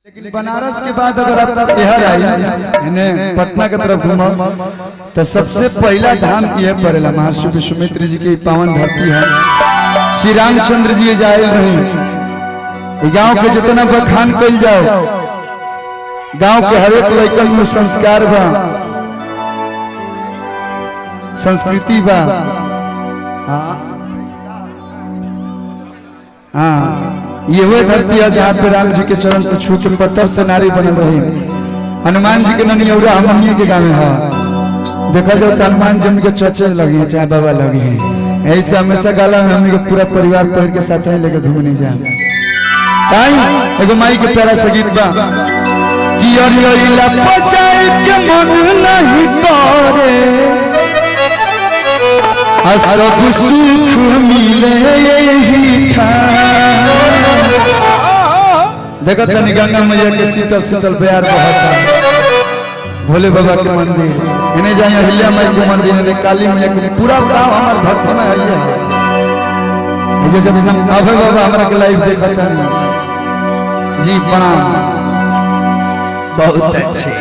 लेकिन बनारस के बाद अगर आप यहाँ आई यानी पटना के तरफ घूमो तो सबसे पहला धाम यह पड़ेला महर्षि विश्वामित्र जी की पावन धरती है। श्री रामचंद्र जी जाए रही। गांव के जितना बखान कल जाओ, गांव के हरेक लड़कन में संस्कार बा, संस्कृति बा। हाँ, ये वह धरती है जहाँ पे राम जी के चरण से छू के पत्थर से नारी बनल रही। हनुमान जी के ननियौरा हमनिए के गाँव में है। देखा जाए तो हनुमान जी के चचे लगे चाहे बाबा लगे हैं। ऐसे हमेशा गाला में हमने के पूरा परिवार पैर के साथ ही लेके घूमने जाए। एगो माई के प्यारा सा गीत बा कि अरे पचाए के मन नहीं करे, सब सुख मिले यही ठाम। देखो तनी गंगा मैया के शीतल शीतल प्यार बहता भोले बाबा के मंदिर, इन्हें जाए अहिल्या माई के मंदिर, इन्हें काली मैया के, पूरा गांव हमार भक्त में है। ये जब अभय बाबा हमारा के लाइव देखता नहीं जी, प्रणाम। बहुत अच्छे।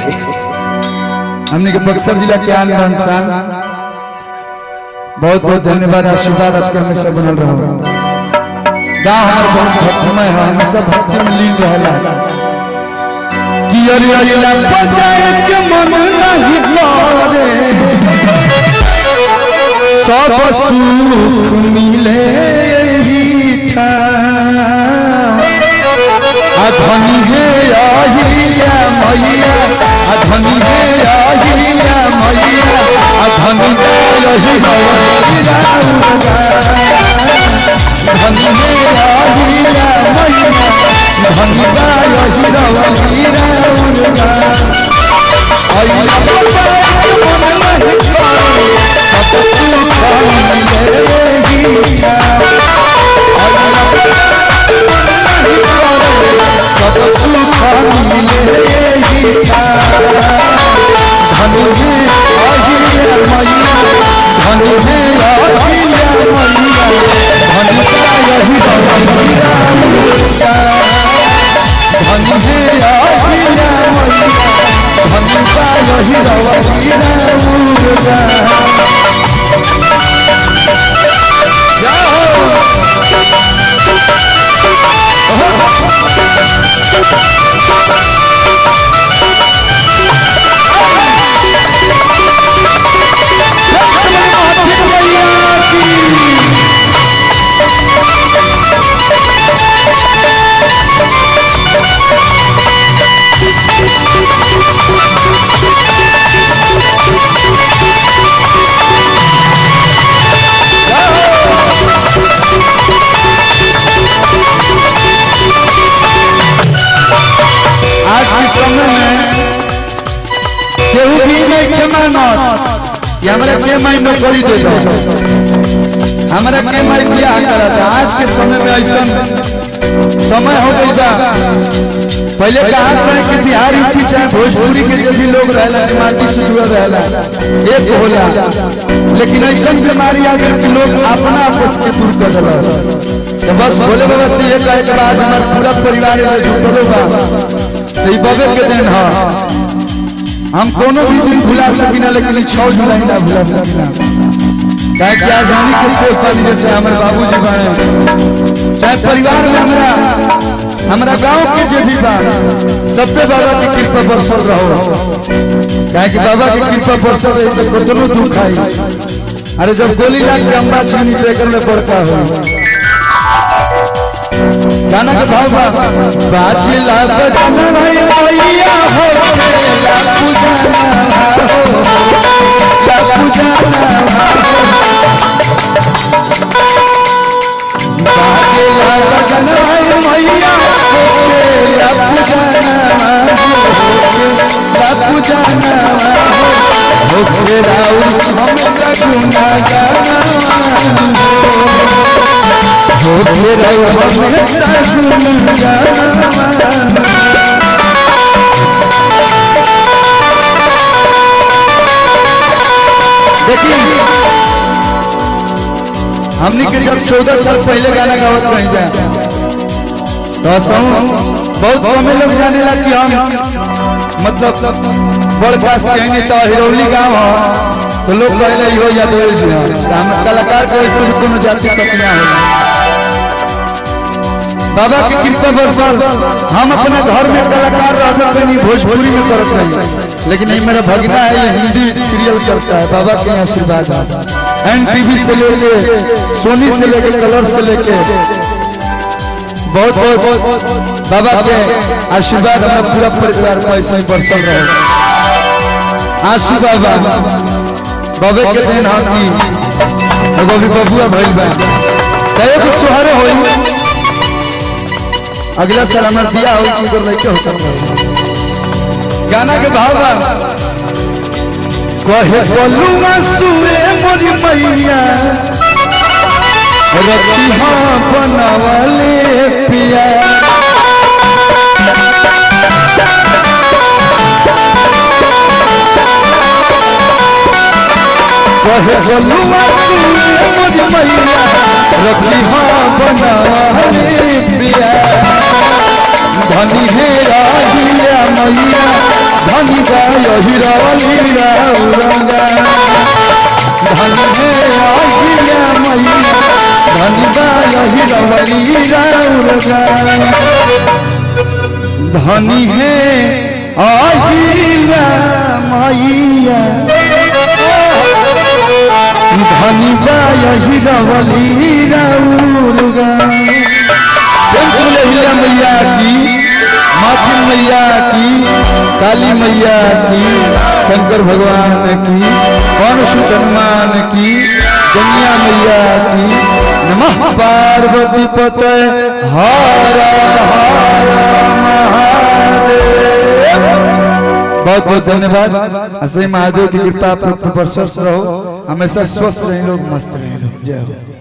हमने के बक्सर जिला के आन बान शान, बहुत बहुत धन्यवाद, आशीर्वाद आपके हमेशा बनल रहो। गाँव हमार बहुत भक्तिमय है, हमेशा भक्ति में लीन रहला। कि अरे बचाए के मन नहीं करे, सब सुख मिले ही ठाम। धनी है अहिल्या मैया, धनी है अहिल्या मैया, धनी धनी है अहिल्या मैया, धनी सब सुख मिले धनी है अहिल्या मैया, धनी है अहिल्या मैया, धनी धनी है अहिल्या मैया, धनी आज के समय में केहू भी नहीं के मानत कि हमरा के माई नौकरी दे दो, हमरा के माई बियाह करत। आज के समय में ऐसा समय हो गई बा। पहले कहा था कि बिहार यूपी चाहे भोजपुरी के जो भी लोग रहला, माटी से जुड़ल रहला, एक होला। लेकिन ऐसा बीमारी आ गई कि लोग अपना आपस के दूर कर दिला। तो बस भोले बाबा से ये कहे कि आज हमारा पूरा परिवार जुटलो बा, तो बबे के दिन है। हम कोनो भी दिन भुला सकीना, लेकिन 6 जुलाई ना भुला सकीना। काहे कि आज हमनी के सेव पानी चाहे हमारे बाबूजी बाड़े, चाहे परिवार में हमरा हमरा गांव के जे भी बा, सब पे बाबा की कृपा बरसल रहो। काहे कि बाबा की कृपा बरसल रही तो कतनो दुख आई। अरे जब गोली लाग के अम्बा छानी तो एकर में बड़का हो। गाना के भाव बा बाचिला बजना भाई मैया हो ला पूजना हो ला पूजना बाचिला बजना भाई मैया हो ला पूजना हो ला पूजना हो राउ हम सगुना गाना हो हम सगुना गाना। देखिए हमने के जब 14 साल पहले गाना गावत रही जाए तो बहुत कम लोग जाने ला कि हम मतलब बड़ कास्ट कहेंगे तो हिरौली गांव हो तो लोग कहले इहो यादव जी हैं। हम कलाकार को ऐसे भी कोनो जाति पत्नियां है। बाबा की कृपा बरसल हम अपने घर में कलाकार रहते नहीं, भोजपुरी में करत नहीं, लेकिन ये मेरा भगना है, ये हिंदी सीरियल करता है। बाबा के आशीर्वाद एनटीवी से लेके सोनी से लेके कलर से लेके बहुत बहुत बाबा के आशीर्वाद हमारा पूरा परिवार पर ऐसे ही बरसल रहे। आंसू बाबा बाबे के दिन हम की एगो भी बबुआ भइल बा तय सोहरे होई। अगला साल हमार बियाह हो कि कर लइके होता। गाना के भाव बा कहे बोलुआ सुए मोरी मैया रतिहा बनवले पिया। कहे बोलुआ सुए मोरी मैया रतिहा बनवले पिया। धनी हे राजिया मैया धनी गाय हिरवली रंगा। धनी हे राजिया मैया धनी गाय हिरवली रंगा। धनी हे आहिया मैया धनी गाय हिरवली रंगा। हिल्या मैया की, माथिल मैया की, काली मैया की, शंकर भगवान की, पवन हनुमान की, कन्या मैया की। नमः पार्वती पते हर हर महादेव। बहुत बहुत धन्यवाद। ऐसे ही महादेव की कृपा आप लोग पर बरसत रहो, हमेशा स्वस्थ रहें लोग, मस्त रहें लोग। जय हो।